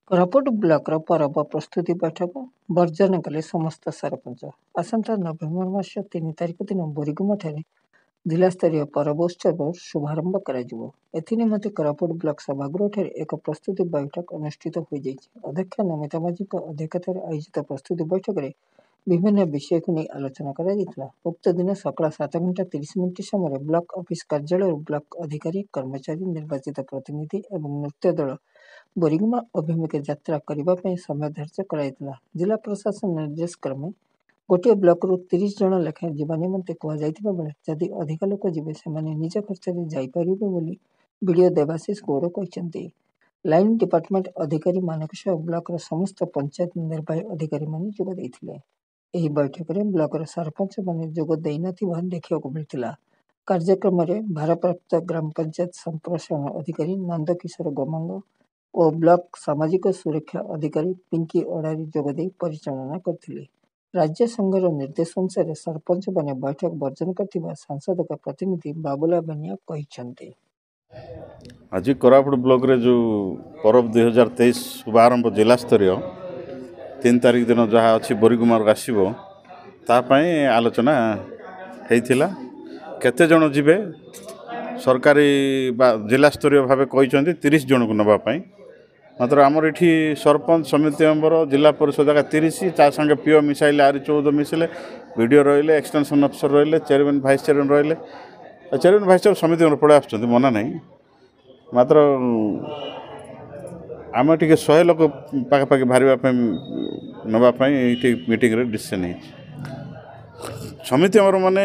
କୋରାପୁଟ ବ୍ଲକର ପରବ ପ୍ରସ୍ତୁତି ବୈଠକ ବର୍ଜନ କଲେ ସମସ୍ତ ସରପଞ୍ଚ। ଆସନ୍ତା ନଭେମ୍ବର ମାସ 3 ତାରିଖ ଦିନ ବୋରିଗୁମାଠାରେ ଜିଲ୍ଲାସ୍ତରୀୟ ପରବ ଉତ୍ସବ ଶୁଭାରମ୍ଭ କରାଯିବ। ଏଥିନିମନ୍ତେ କୋରାପୁଟ ବ୍ଲକ ସଭାଗୃହଠାରେ ଏକ ପ୍ରସ୍ତୁତି ବୈଠକ ଅନୁଷ୍ଠିତ ହୋଇଯାଇଛି। ଅଧ୍ୟକ୍ଷା ନମିତା ମାଝୀଙ୍କ ଅଧ୍ୟକ୍ଷତାରେ ଆୟୋଜିତ ପ୍ରସ୍ତୁତି ବୈଠକରେ ବିଭିନ୍ନ ବିଷୟକୁ ନେଇ ଆଲୋଚନା କରାଯାଇଥିଲା। ଉକ୍ତ ଦିନ ସକାଳ 7 ଘଣ୍ଟା 30 ମିନିଟ୍ ସମୟରେ ବ୍ଲକ ଅଫିସ କାର୍ଯ୍ୟାଳୟରୁ ବ୍ଲକ ଅଧିକାରୀ, କର୍ମଚାରୀ, ନିର୍ବାଚିତ ପ୍ରତିନିଧି ଏବଂ ନୃତ୍ୟ ଦଳ ବୋରିଗୁମା ଅଭିମୁଖେ ଯାତ୍ରା କରିବା ପାଇଁ ସମୟ ଧାର୍ଯ୍ୟ କରାଯାଇଥିଲା। ଜିଲ୍ଲା ପ୍ରଶାସନ ନିର୍ଦ୍ଦେଶ କ୍ରମେ ଗୋଟିଏ ବ୍ଲକରୁ 30 ଜଣ ଲେଖାଏଁ ଯିବା ନିମନ୍ତେ କୁହାଯାଇଥିବା ବେଳେ ଯଦି ଅଧିକ ଲୋକ ଯିବେ, ସେମାନେ ନିଜ ଖର୍ଚ୍ଚରେ ଯାଇପାରିବେ ବୋଲି ବିଡିଓ ଦେବାଶିଷ ଗୌଡ଼ କହିଛନ୍ତି। ଲାଇନ୍ ଡିପାର୍ଟମେଣ୍ଟ ଅଧିକାରୀମାନଙ୍କ ସହ ବ୍ଲକର ସମସ୍ତ ପଞ୍ଚାୟତ ନିର୍ବାହୀ ଅଧିକାରୀମାନେ ଯୋଗ ଦେଇଥିଲେ। ଏହି ବୈଠକରେ ବ୍ଲକର ସରପଞ୍ଚମାନେ ଯୋଗ ଦେଇନଥିବା ଦେଖିବାକୁ ମିଳିଥିଲା। କାର୍ଯ୍ୟକ୍ରମରେ ଭାରପ୍ରାପ୍ତ ଗ୍ରାମ ପଞ୍ଚାୟତ ସମ୍ପ୍ରସାରଣ ଅଧିକାରୀ ନନ୍ଦକିଶୋର ଗମାଙ୍ଗ ଓ ବ୍ଲକ ସାମାଜିକ ସୁରକ୍ଷା ଅଧିକାରୀ ପିଙ୍କି ଅଡ଼ାରୀ ଯୋଗଦେଇ ପରିଚାଳନା କରିଥିଲେ। ରାଜ୍ୟ ସଂଘର ନିର୍ଦ୍ଦେଶ ଅନୁସାରେ ସରପଞ୍ଚମାନେ ବୈଠକ ବର୍ଜନ କରିଥିବା ସାଂସଦଙ୍କ ପ୍ରତିନିଧି ବାବୁଲା ବେନିଆ କହିଛନ୍ତି। ଆଜି କୋରାପୁଟ ବ୍ଲକରେ ଯେଉଁ ପରବ 2023 ଶୁଭାରମ୍ଭ ଜିଲ୍ଲାସ୍ତରୀୟ 3 ତାରିଖ ଦିନ ଯାହା ଅଛି, ବୋରିଗୁମାରୁ ଆସିବ, ତା ପାଇଁ ଆଲୋଚନା ହେଇଥିଲା। କେତେ ଜଣ ଯିବେ, ସରକାରୀ ବା ଜିଲ୍ଲାସ୍ତରୀୟ ଭାବେ କହିଛନ୍ତି 30 ଜଣକୁ ନେବା ପାଇଁ। ମାତ୍ର ଆମର ଏଠି ସରପଞ୍ଚ, ସମିତି ମେମ୍ବର, ଜିଲ୍ଲା ପରିଷଦ ଏକା 30, ତା ସାଙ୍ଗେ ପିଓ ମିଶାଇଲେ ଆହୁରି 14 ମିଶିଲେ, ବିଡ଼ିଓ ରହିଲେ, ଏକ୍ସଟେନସନ୍ ଅଫିସର ରହିଲେ, ଚେୟାରମ୍ୟାନ୍, ଭାଇସ୍ ଚେୟାରମ୍ୟାନ୍ ରହିଲେ। ଚେୟାରମ୍ୟାନ୍, ଭାଇସ୍ ଚେୟାର ସମିତି ମେମ୍ବର ପଳେଇ ଆସୁଛନ୍ତି, ମନା ନାହିଁ। ମାତ୍ର ଆମେ ଟିକେ 100 ଲୋକ ପାଖାପାଖି ବାହାରିବା ପାଇଁ, ନେବା ପାଇଁ ଏଇଠି ମିଟିଂରେ ଡିସିସନ୍ ହେଇଛି। ସମିତି ମେମ୍ବର ମାନେ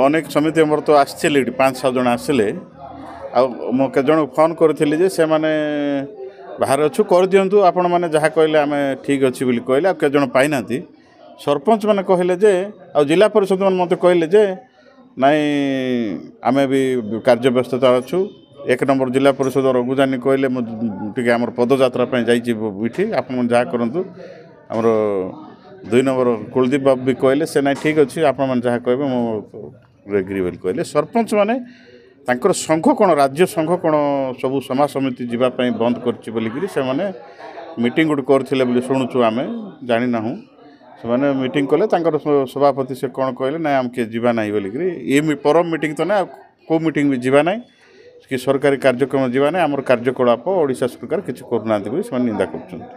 ଅନେକ ସମିତି ମେମ୍ବର ତ ଆସିଥିଲେ ଏଠି, ପାଞ୍ଚ ସାତ ଜଣ ଆସିଲେ। ଆଉ ମୁଁ କେତେ ଜଣକୁ ଫୋନ୍ କରିଥିଲି ଯେ ସେମାନେ ବାହାରେ ଅଛୁ, କରିଦିଅନ୍ତୁ, ଆପଣମାନେ ଯାହା କହିଲେ ଆମେ ଠିକ୍ ଅଛି ବୋଲି କହିଲେ। ଆଉ କେତେ ଜଣ ପାଇନାହାନ୍ତି। ସରପଞ୍ଚ ମାନେ କହିଲେ ଯେ, ଆଉ ଜିଲ୍ଲା ପରିଷଦ ମାନେ ମୋତେ କହିଲେ ଯେ ନାଇଁ, ଆମେ ବି କାର୍ଯ୍ୟ ବ୍ୟସ୍ତତା ଅଛୁ। 1 ନମ୍ବର ଜିଲ୍ଲା ପରିଷଦ ରଘୁଜାନି କହିଲେ, ମୁଁ ଟିକେ ଆମର ପଦଯାତ୍ରା ପାଇଁ ଯାଇଛି ଏଠି, ଆପଣ ଯାହା କରନ୍ତୁ। ଆମର 2 ନମ୍ବର କୁଳଦୀପ ବାବୁ ବି କହିଲେ ସେ ନାଇଁ, ଠିକ୍ ଅଛି, ଆପଣମାନେ ଯାହା କହିବେ ମୁଁ ଏଗ୍ରି ବୋଲି କହିଲେ। ସରପଞ୍ଚ ମାନେ ତାଙ୍କର ସଂଘ କ'ଣ, ରାଜ୍ୟ ସଂଘ କ'ଣ ସବୁ ସମାଜ ସମିତି ଯିବା ପାଇଁ ବନ୍ଦ କରିଛି ବୋଲିକିରି ସେମାନେ ମିଟିଂ ଗୋଟେ କରିଥିଲେ ବୋଲି ଶୁଣୁଛୁ, ଆମେ ଜାଣିନାହୁଁ। ସେମାନେ ମିଟିଂ କଲେ, ତାଙ୍କର ସଭାପତି ସେ କ'ଣ କହିଲେ, ନାଇଁ, ଆମେ କିଏ ଯିବା ନାହିଁ ବୋଲିକିରି। ଏ ପରବ ମିଟିଂ ତ ନାହିଁ, ଆଉ କେଉଁ ମିଟିଂ ବି ଯିବା ନାହିଁ କି ସରକାରୀ କାର୍ଯ୍ୟକ୍ରମ ଯିବା ନାହିଁ। ଆମର କାର୍ଯ୍ୟକଳାପ ଓଡ଼ିଶା ସରକାର କିଛି କରୁନାହାନ୍ତି ବୋଲି ସେମାନେ ନିନ୍ଦା କରୁଛନ୍ତି।